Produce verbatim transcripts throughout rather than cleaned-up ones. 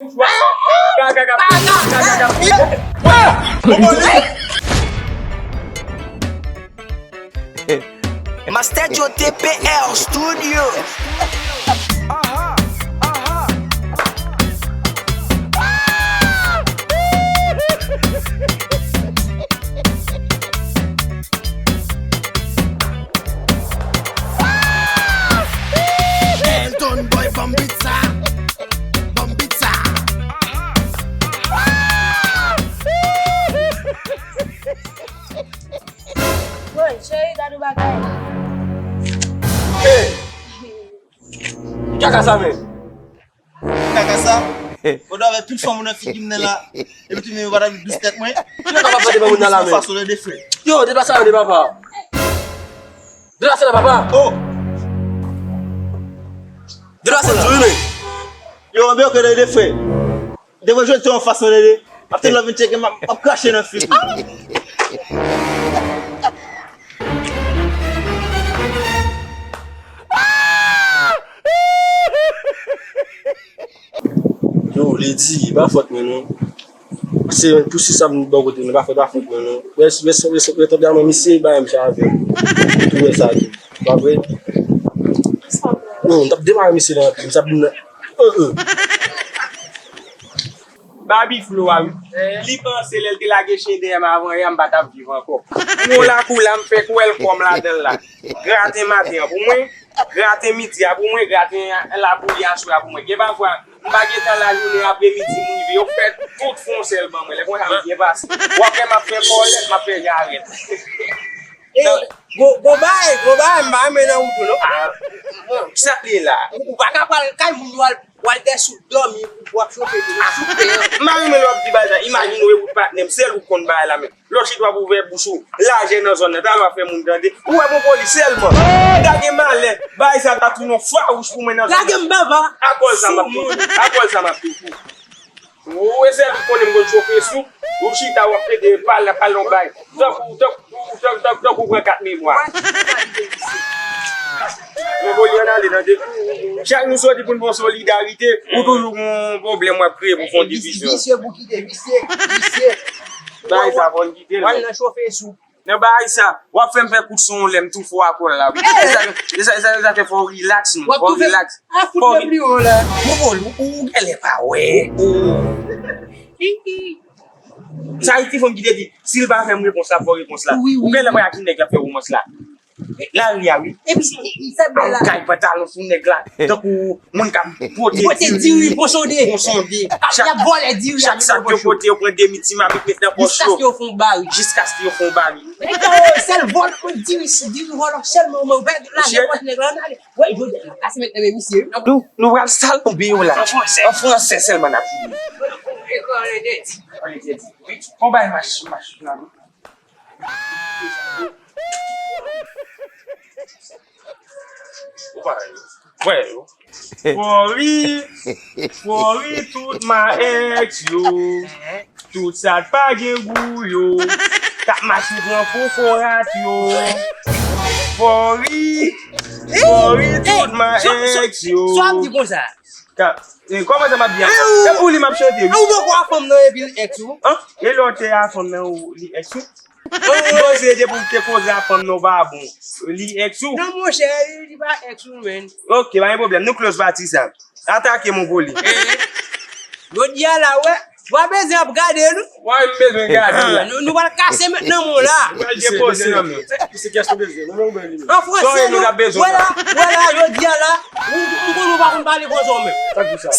Master Joe T P R Studio. Elton Boy, ban m beat sa. Ban m beat sa. Woy, cheri, gad yon bagay. Hey! Kaka sa, men. Kaka sa? Ou dwe avè tout fanm ou nan figi m nan la. Epi tou, men, ou pa ta vin dous tèt mwen. Ki nèg k ap pale de moun nan la, men? Fason de frè. Yo, deplase la, de papa. Deplase la, papa. Oh! Deplase la. Yo, anbe, ok, de frè. Devan jodi an fason de, ap te love vin tcheke, m ap, m ap krache nan figi. Yo, Lady, e pa fòt mwen non. Se pou si sa m bò kote nou, pa fòt, pa fòt mwen non. Wè, wè, wè, wè, tanpèman misye, ba m chave. Ou tou wè sa tou. Pa vre? Non, m t ap demare misye nan anpil, m t ap di nan. Euh, euh. Babi Flo a, wi. Li panse lè l te lage chen dèyè m avan yè, m pa t ap viv ankò. M yon lakou la, m fèk wè l kò m ladan l la. Graten maten an pou mwen, graten midi a pou mwen, graten labouyi aswè a pou mwen. Gen pafwa, m pa gen tan lajounen, apremidi, m rive, yo fè tout fè yon sèl ban mwen. Lè konsa, m byen pase. W ap wè m ap fè kòlèt, m ap fè jarèt. E, gwo, gwo bagay, gwo bagay, m pa renmen nan wout ou, non. Ah, bon, kisa k li ye la? Ou, ou pa ka pral kay moun yo al, w al dèyè sou dòmi, w ap chofe tou, soupe. M pa renmen lè w ap di bagay sa. Imajine w e wout patnè m, sèl ou k konn bagay la menm. Lè w chita w ap ouvè bouch ou, lajè nan zòn nan, talè w ap fè moun tande. Ou wè bon polis sèlman. Ou ta gen malè, bagay sa ta tounen yon fawouch pou mwen nan zòn nan. Lage m baba. Akòz sa m ap toufe. Akòz sa m ap toufe. Ou e sèl ou konnen m konn chofe sou, ou chita w ap plede pale, pale yon bay. Tankou, tankou, tankou, tankou, tankou pran kat memwa. Men bon, li ann ale tande. Chak nou soti pou n fè yon solidarite, ou toujou gon pwoblèm w ap kreye pou fè yon divizyon. Visye pou kite, visye, visye. Bay sa, fò n kite l. W al nan chofe sou. Nan bagay sa, w ap fè m fè kout son lè m tou fò a kòl la, wi. E sa, e sa, e sa, e sa fè fò w rilaks, non. Fò w rilaks. A fout mwen pli wo la. Ou, ou, ou, ou genlè pa wè. Ou. Sa e ti fanm ki te di, si l pa fè m repons la, fò repons la. Wi, wi. Ou genlè wè a ki nèg l ap fè romans la. Lari a, wi. Epi, sa bèl la. Kay pantalon sou nèg la. Tankou moun k ap pote diri, pote diri, pon sonde. Pon sonde. Y ap vòlè diri a. Chak sa k yo pote, yo pran demi ti mamit met nan pòch yo. Jiskaske yo fè yon bari. Jiskaske yo fè yon bari. Nèg sa yo, sèl vòlè, diri, diri vòlè sèlman, ou pa lage pòch nèg la, ann ale. Wè, jodi a, n ap kase met nan men misye, wi. Nou, nou pral sal tonbe yo la. An fransè. An fransè sèlman n ap di. An entèdi. An entèdi. Wi, on bay mach, mach la, wi. Ou pa wè yo. Wè yo. Fò ri, fò ri tout ma ex yo. Tout sa k pa gen gou yo. K ap mache pran fofo rat yo. Fò ri, fò ri tout ma ex yo. Sa w ap di konsa? Ka, eh, kòman sa m ap di a? E pou li m ap chante, wi. E ou poko a fanm nan epi l ex ou? Hein? E lè w te a fanm nan ou li ex ou? Mwen se depi w te koze a fanm nan ou pa bon. Li ex ou? Non, monchè, li pa ex ou, menn. Ok, pa gen pwoblèm. Nou close pati sa. Atake m, ou vole. Eh. Jodi a la, wè. W a bezwen ap gade nou. Wè, m bezwen gade la. Nou, nou pral kase met nan men w la. Nou pral depoze nan men. Se kès nou bezwen. Nou menm ou bezwen li menm. An fransè, nou. Wè la, wè la, jodi a la. Ou, ou konn ou pa konn pale fransè ou menm.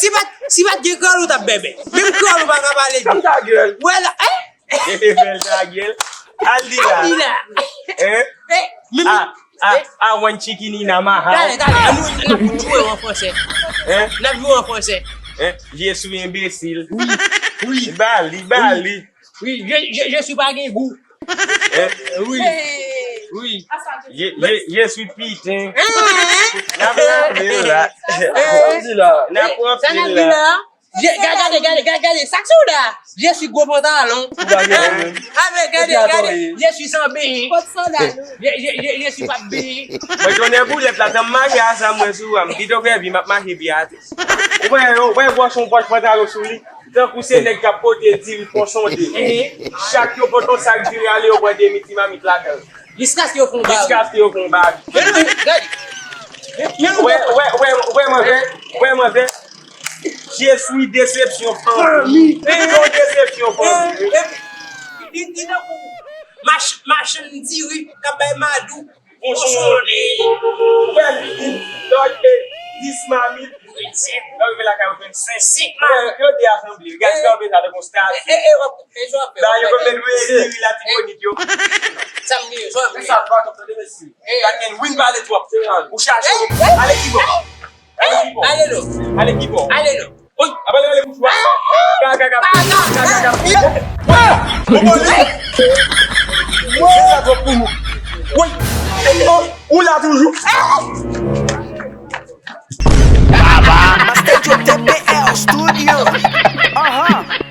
Si pa t, si pa t gen kreyòl ou t ap bèbè. Menm kreyòl ou pa ka pale byen. Fèm ta gèl. Wè la, eh? Fè l ta gèl. Al di la. Al di la. Hein? Eh, men, ah, ah, I want chicken in a my house. Talè, talè, an nou, n ap jwe an fransè. Hein? N ap jwe an fransè. Hein? Je suis imbécile. Wi, wi. Ba li, ba li. Wi, je, je, je suis pa gen gou. Hein? Wi. Wi. Je, je, je suis piten. Hein? N ap rape la. Hein? N ap rape la. Je- ga- Gade, gade, gade, gade, sa k sou la. Je suis gwo pantalon. Ou pa gen menm. Ah, men gade, gade, je suis sans being. Kot sandal ou? Je, je, je, je suis pa being. Mwen konnen boulèt la, tan m mache a sa mwen sou a, m pito fè vi, m ap mache pye atè. Ou wè, ou wè, bòs yon pòch pantalon sou li. Tankou se nèg k ap pote diri pon sonde. Chak yo pote yon sak diri ale, yo pran demi ti mamit ladan l. Jiskaske yo fè yon bari. Jiskaske yo fè yon bari. Men non, men, gade. Men non, wè, wè, wè, wè, manzè. Wè, manzè. Je suis desepsyon fanmi. Fanmi. Yon desepsyon fanmi. Epi, li, li tankou mach-, machann diri k ap bay madou. Bon, son de. Ou wè, li di, lè w te dis mamit, lè w rive lakay ou jwenn senk. Senk mamit. Yo de asanble. Gade, kanpe sa, te konsta. E, e, e, w ap, e, sa w ap fè? Ba, yo konn met lwe diri la, ti bonit yo. Sa m gen, sa m gen. Sa pa konn tande, mesye. Gade, men, win pale twòp. Ou chache. Ale ki bò? Ale ki bò? Ale non. Ale ki bò? Ale non. Woy, apa l rele bouch ou a? Ka, ka, ka. Ka, ka, ka. Woy, woy. Woy. Oh, ou la toujou. Master Joe T P L Studio. Ahan.